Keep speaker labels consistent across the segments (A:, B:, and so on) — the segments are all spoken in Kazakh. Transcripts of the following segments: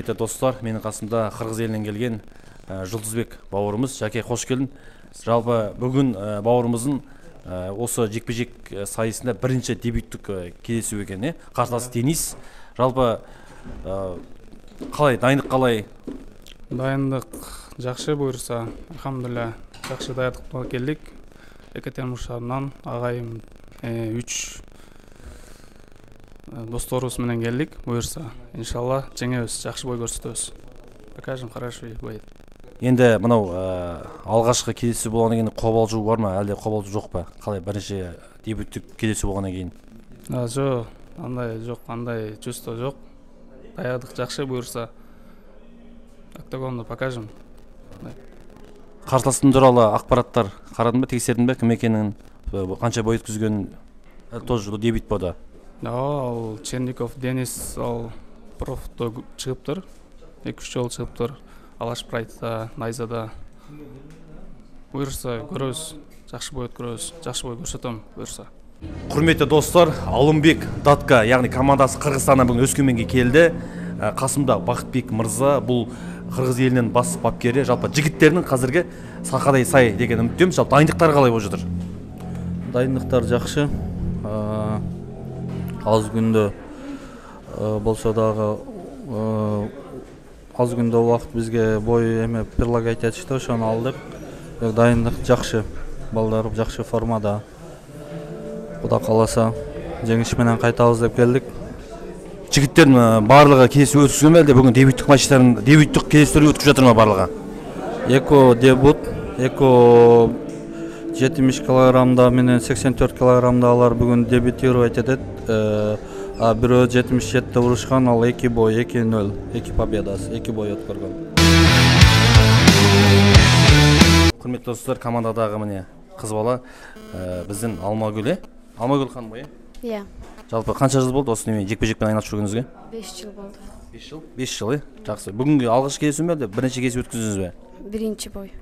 A: Құрметті достар, менің қасымда Қырғыз елінен келген Жұлдызбек бауырымыз. Жәке, қош келдің. Жалпы бүгін бауырымыздың осы жекпе-жек сайысында бірінші дебюттік кездесу екен, қарсыласы Денис. Жалпы қалай, дайындық қалай?
B: Дайындық жақсы, бұйырса, альхамдулилля, жақсы даярдық келдик. Екатеринбург шаарынан ағайым 3 досторубуз менен келдик, буюрса, иншалла жеңебиз, жакшы бой көрсөтөбүз. Покажем хороший бой.
A: Енді мынау алғашқы кездесу болғаннан кейін қобалжу бар ма, әлде қобалжу жоқ па? Қалай, бірінші дебюттік кездесу болғаннан кейін?
B: Жоқ, андай жоқ, андай чувство жоқ. Даярдык жакшы, буюрса, октагонда покажем.
A: Қарсыластың туралы ақпараттар қарадың ба, тексердің бе, кім екенін, қанша бой өткізгенін? Тоже дебют болды.
B: Ал Черников Денис, ал профто чыгыптыр, 2-3 жолу чыгыптыр. Алаш Прайдта, Найзада. Буюрса көрөбүз, жакшы бой өткөрөбүз, жакшы бой көрсөтөм, буюрса.
A: Құрметті достар, Алымбек Датка, яғни командасы Қырғызстаннан бүгін Өскеменге келді. Қасымда Бақытбек мырза, бұл Қырғыз елінің бас бапкері. Жалпы жігіттерінің қазіргі сақадай сай деген үміттеміз. Жалпы дайындықтар қалай болып жатыр?
C: Дайындықтар жақсы. Аз күндө болсо дагы, аз күндө убакыт бизге бой эме предлагать этишти, ошону алдык. Дайындык жакшы, балдар жакшы формада. Кудай кааласа, жеңиш менен кайтабыз деп келдик.
A: Жігіттердің барлығы кездесу өткізген бе, әлде бүгін дебюттік матчтарын, дебюттік кездесулер өткізіп жатыр ма барлығы?
C: Эко дебют, эко 70 килограммда менен 84 килограммда алар бүгін дебютировать етеді. А бирөө 77-те урушкан, ал 2 бой, 2-0, 2 победасы, 2 бой өткөргөн.
A: Құрметті достар, командадағы міне қыз бала біздің Алмагүл, Алмагүл ханым ғой,
D: Иә.
A: Жалпы қанша жыл болды осы немен жекпе-жекпен айналысып жүргеніңізге?
D: 5 жыл болды.
A: 5 жыл? 5 жыл, жақсы. Бүгінгі алғашқы кездесу ме, әлде бірінші кездесу өткіздіңіз бе?
D: Бірінші бой.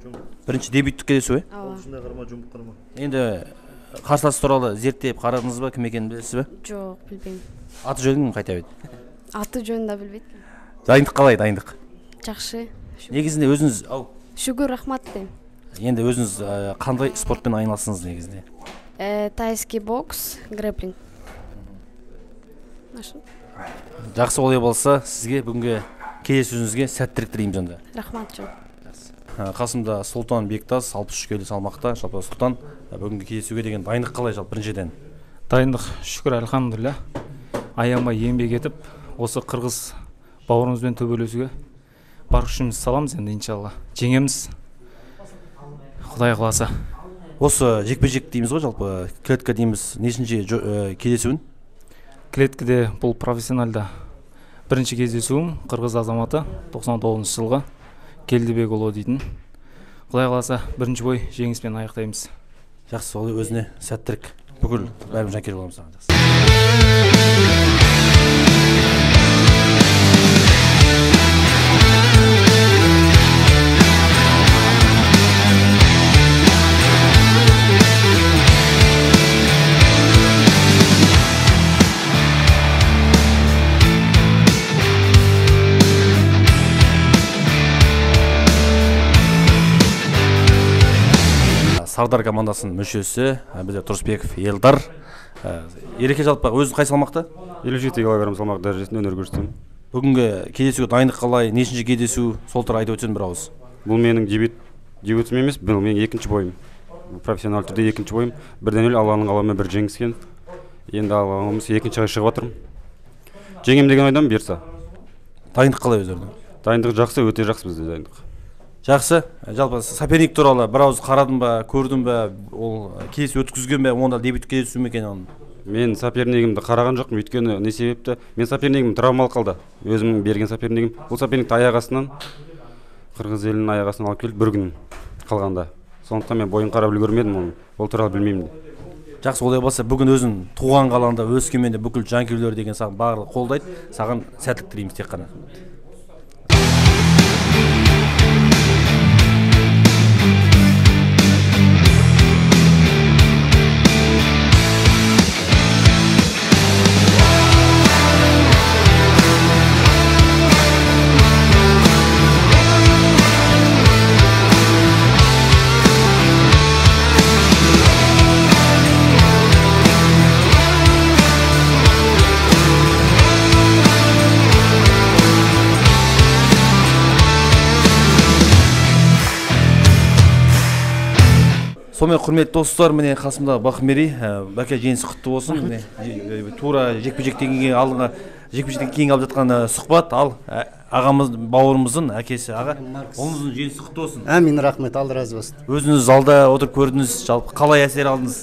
A: Бірінші дебюттік кездесу,
D: Ооба.
C: Ушундай карма, жумук карма.
A: Енді қарсылас туралы зерттеп қарадыңыз ба, кім екенін білесіз бе?
D: Жоқ, білмеймін.
A: Аты жөнін кім қайта біледі?
D: Аты жөнін да білбейт.
A: Дайындық қалай, дайындық?
D: Жақсы.
A: Негізінде өзіңіз, ау.
D: Шүкір, рахмат деймін.
A: Енді өзіңіз қандай спортпен айналысыңыз негізінде?
D: Тайский бокс, грэпплинг.
A: Жақсы, олай болса, сізге бүгінгі кездесуіңізге сәттілік тілейміз онда.
D: Рахмат, жол.
A: Қасымда Сұлтан Бектас, 63 келі салмақта. Жалпы Сұлтан, бүгінгі кездесуге деген дайындық қалай жалпы біріншіден?
E: Дайындық шүкір, альхамдулилля. Аянбай еңбек етіп, осы қырғыз бауырымызбен төбелесуге бар күшімізді саламыз енді, иншалла. Жеңеміз. Құдай қаласа.
A: Осы жекпе-жек дейміз ғой, жалпы клетка дейміз, нешінші кездесуін?
E: Клеткіде бұл профессионалда бірінші кездесуім, қырғыз азаматы, 99 жылғы Келдібекұлы дейтін. Құдай қаласа, бірінші бой жеңіспен аяқтаймыз.
A: Жақсы, ол өзіне сәттілік. Бүкіл бәріміз жанкүйер боламыз саған. Жақсы. Сардар командасының мүшесі, бізде Тұрысбеков Елдар. Ереке, жалпы өзі қай салмақта?
F: 57 килограмм салмақ дәрежесінде өнер көрсетемін.
A: Бүгінгі кездесуге дайындық қалай, нешінші кездесу, сол туралы айтып өтсең бір ауыз.
F: Бұл менің дебютім емес, бұл менің екінші бойым. Профессионал түрде екінші бойым. 1-0 Алланың қалауымен бір жеңіскен. Енді Алланың қалауымен екінші ай шығып жатырмын. Жеңем деген ойдамын, бұйырса.
A: Дайындық қалай өздеріне?
F: Дайындық жақсы, өте жақсы бізде дайындық.
A: Жақсы. Жалпы соперник туралы бір ауыз қарадың ба, көрдің бе, ол кездесу өткізген бе, онда дебют кездесу ме екен оның?
F: Мен сопернигімді қараған жоқпын, өйткені не себепті? Мен сопернигім травмалық қалды. Өзімнің берген сопернигім. Бұл соперникті аяқ астынан, Қырғыз елінің аяқ астынан алып келді бір күн қалғанда. Сондықтан мен бойын қарап үлгермедім оның. Ол туралы білмеймін.
A: Жақсы, олай болса, бүгін өзің туған қалаңда, Өскеменде бүкіл жанкүйерлер деген саған барлығы қолдайды. Саған сәттілік тілейміз тек қана. Сонымен, құрметті достар, міне, қасымда Бақмерей. Бәке, жеңіс құтты болсын. Міне, тура жекпе-жектен кейін, алдыңғы жекпе-жектен кейін алып жатқан сұхбат. Ал ағамыз, бауырымыздың әкесі, аға, ұлыңыздың жеңісі құтты болсын.
G: Әмин, рахмет, Алла разы болсын.
A: Өзіңіз залда отырып көрдіңіз, жалпы қалай әсер алдыңыз?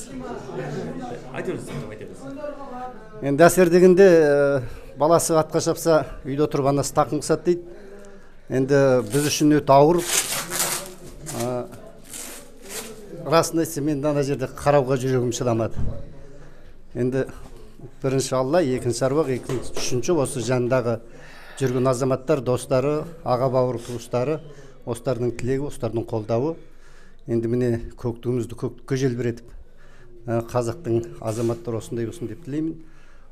A: Айта беріңіз, айта беріңіз.
G: Енді әсер дегенде, баласы атқа шапса, үйде отырып анасы тақым қысады дейді. Енді біз үшін өте ауыр. Расын айтсам, мен ана жерде қарауға жүрегім шыдамады. Енді бірінші Алла, екінші аруақ, екінші, үшінші осы жанындағы жүрген азаматтар, достары, аға бауыр туыстары, осылардың тілегі, осылардың қолдауы. Енді міне, көк туымызды көкке желбіретіп, қазақтың азаматтары осындай болсын деп тілеймін.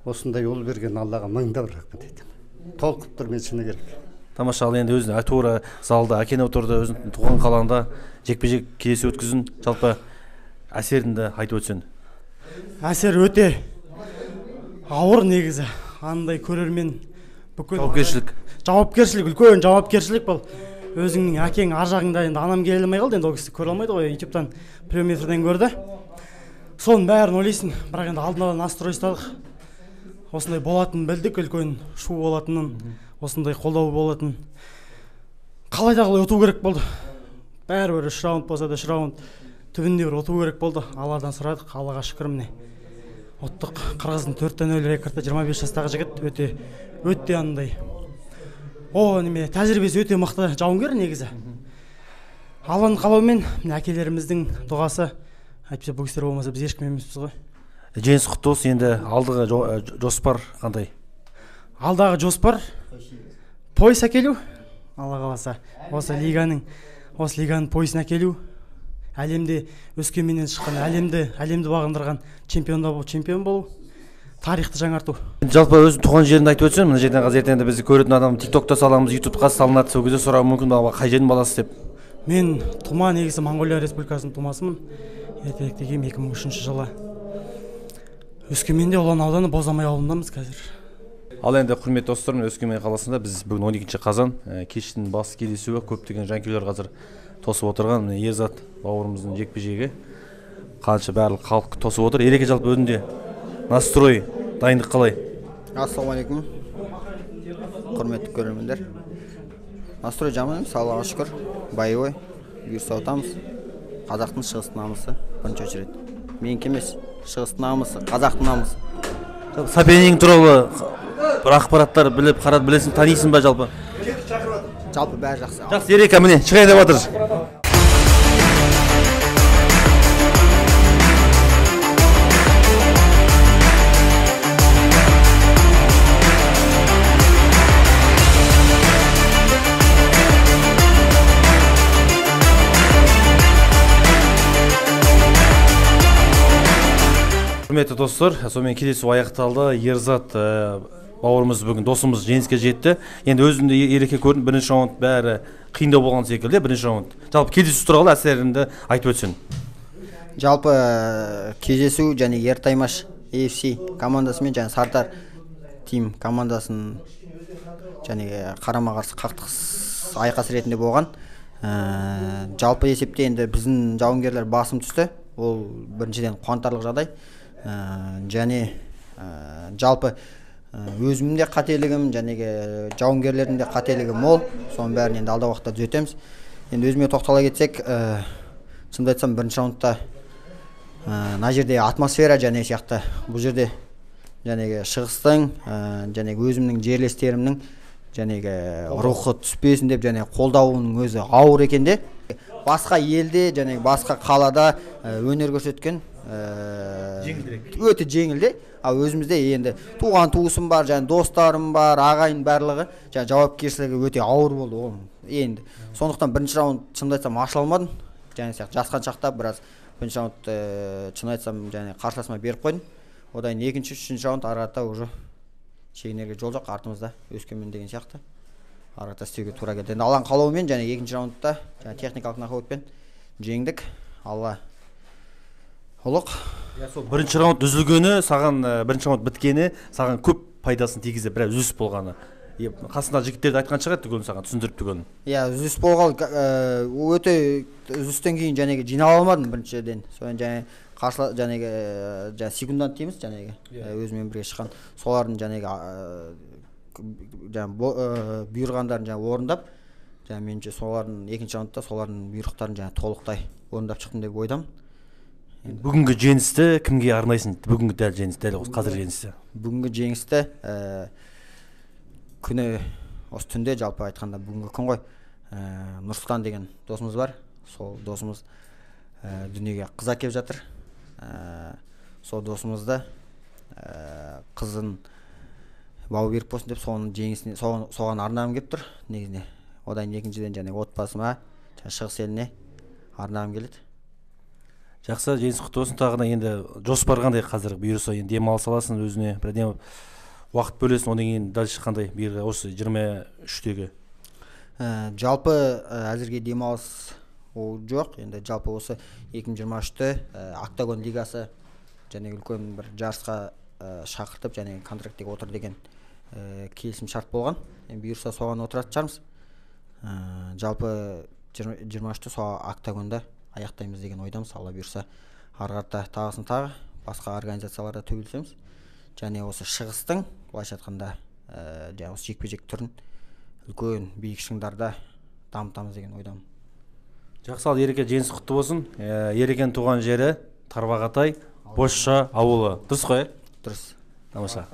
G: Осындай ұл берген Аллаға мың да бір рахмет айтамын. Толқып тұр мен, шыны керек.
A: Тамаша. Ал енді өзің тура залда әкең отырды, өзің туған қалаңда жекпе жек кездесу өткіздің, жалпы әсеріңді айтып өтсең.
H: Әсер өте ауыр негізі. Андай көрермен, бүкіл
A: Жауапкершілік.
H: Жауапкершілік, үлкен жауапкершілік бұл. Өзіңнің әкең ар жағыңда, енді анам келе алмай қалды, енді ол кісі көре алмайды ғой, ютубтан, прямой эфирден көрді. Соның бәрін ойлайсың, бірақ енді алдын ала настрой ұстадық. Осындай болатынын білдік, үлкен шу болатынын, осындай қолдау болатынын. Қалай да қалай ұту керек болды. Бәрібір үш раунд болса да, үш раунд түбінде бір ұту керек болды. Алладан сұрадық, Аллаға шүкір, міне, ұттық. Қырғыздың 4-0 рекорды, 25 жастағы жігіт, өте өте андай о неме, тәжірибесі өте мықты жауынгер негізі. Алланың қалауымен, міне, әкелеріміздің дұғасы, әйтпесе бұл кісілер болмаса, біз ешкім емеспіз ғой.
A: Жеңіс құтты болсын. Енді алдығы жоспар қандай?
H: Алдағы жоспар пояс әкелу, Алла қаласа, осы лиганың поясын әкелу, әлемде Өскеменнен шыққан, әлемді бағындырған чемпионда чемпион болу, тарихты жаңарту.
A: Жалпы өзің туған жеріңді айтып өтсең. Мына жерден қазір, ертең бізді көретін адам, тиктокта саламыз, ютубқа салынады, сол кезде сұрауы мүмкін, бала қай жердің баласы деп.
H: Мен тума негізі Моңғолия Республикасының тумасымын. Ертеректе келгенмін, 2003 жылы. Өскеменде, Ұлан ауданы, Бозамай ауылындамыз қазір.
A: Ал енді, құрметті достар, міне, Өскемен қаласында біз бүгін 12 қазан, кештің бас кездесуі, көптеген жанкүйерлер қазір тосып отырған, міне, Ерзат бауырымыздың жекпе жегі. Қанша барлық халық тосып отыр. Ереке, жалпы өзіңде настрой, дайындық қалай?
I: Ассалаумағалейкум, құрметті көрермендер! Настрой жаман емес, Аллаға шүкір. Боевой, бұйырса, ұтамыз. Қазақтың, шығыстың намысы, бірінші очередь менікі емес, шығыстың намысы, қазақтың намысы.
A: Сопернигің туралы бір ақпараттар біліп, қарап білесің, танисың ба жалпы?
I: Жалпы бәрі жақсы.
A: Жақсы, Ерека, міне, шығайын деп жатыр. Құрметті достар, сонымен кездесу аяқталды. Ерзат бауырымыз, бүгін досымыз жеңіске жетті. Енді өзің де, Ереке, көрдің, бірінші раунд бәрі қиындау болған секілді. Бірінші раунд, жалпы кездесу туралы әсеріңді айтып өтсең.
I: Жалпы кездесу және Ертаймаш AFC командасымен және Сардар Тим командасының және қарама қарсы қақтығыс, айқас ретінде болған. Жалпы есепте енді біздің жауынгерлер басым түсті, ол біріншіден қуантарлық жағдай. Және жалпы өзімнің де қателігім және жауынгерлердің де қателігі мол, соның бәрін енді алдағы уақытта түзетеміз. Енді өзіме тоқтала кетсек, шынымды айтсам, бірінші раундта мына жерде атмосфера және сияқты, бұл жерде жәнегі шығыстың және өзімнің жерлестерімнің жәнегі рухы түспесін деп және қолдауының өзі ауыр екен де. Басқа елде және басқа қалада өнер көрсеткен
A: жеңілдірек.
I: Өте жеңіл де. Ал өзімізде енді туған туысым бар және достарым бар, ағайын, барлығы және жауапкершілігі өте ауыр болды ол. Енді сондықтан бірінші раунд, шынымды айтсам, ашыла алмадым және сияқты жасқаншақтап біраз бірінші раунд, шын айтсам, және қарсыласыма беріп қойдым. Одан кейін екінші, үшінші раунд ары қарата уже шегінерге жол жоқ, артымызда Өскемен деген сияқты, ары қарата істеуге тура келді. Енді Алланың қалауымен және екінші раундта және техникалық нокаутпен жеңдік, Алла ұлық.
A: Иә, сол бірінші раунд үзілгені саған, бірінші раунд біткені саған көп пайдасын тигізді, біраз үзіліс болғаны. Қасындағы жігіттер де айтқан шығар түгелін саған түсіндіріп түгелін.
I: Иә, үзіліс болғалы өте үзілістен кейін жәнегі жинала алмадым біріншіден. Содан және қарсыла жәнегі жаңа секундант дейміз жәнегі өзімен бірге шыққан солардың жәнегі жаңа бұйырғандарын жаңа орындап, жаңа меніңше солардың екінші раундта солардың бұйрықтарын жаңа толықтай орындап шықтым деп ойдамын.
A: Бүгінгі жеңісті кімге арнайсың? Бүгінгі дәл жеңіс, дәл осы қазір жеңісті.
I: Бүгінгі жеңісті күні осы түнде, жалпы айтқанда бүгінгі күн ғой, Нұрсұлтан деген досымыз бар. Сол досымыз дүниеге қыз әкеліп жатыр. Сол досымызды қызын бауы берік болсын деп соның жеңісіне соған арнағым келіп тұр негізінде. Одан екіншіден және отбасыма, шығыс еліне арнағым келеді.
A: Жақсы, жеңіс құтты болсын. Тағы да енді жоспар қандай қазір? Бұйырса енді демалыс аласың өзіне, бірден уақыт бөлесің, одан кейін дальше қандай бұйырға осы 23-тегі?
I: Жалпы әзірге демалыс ол жоқ. Енді жалпы осы 2023-те Октагон лигасы және үлкен бір жарысқа шақыртып және контрактіге отыр деген келісім шарт болған. Енді бұйырса соған отыратын шығармыз. Жалпы 23-те сол Октагонда аяқтаймыз деген ойдамыз. Алла бұйырса ары қарата тағысын тағы басқа организацияларда төбелесеміз. Және осы шығыстың былайша айтқанда және осы жекпе-жек түрін үлкен биік шыңдарда дамытамыз деген ойдамын.
A: Жақсы, ал Ереке, жеңіс құтты болсын. Ерекенің туған жері Тарбағатай, Бозша ауылы. Дұрыс қой?
I: Дұрыс.
A: Тамаша.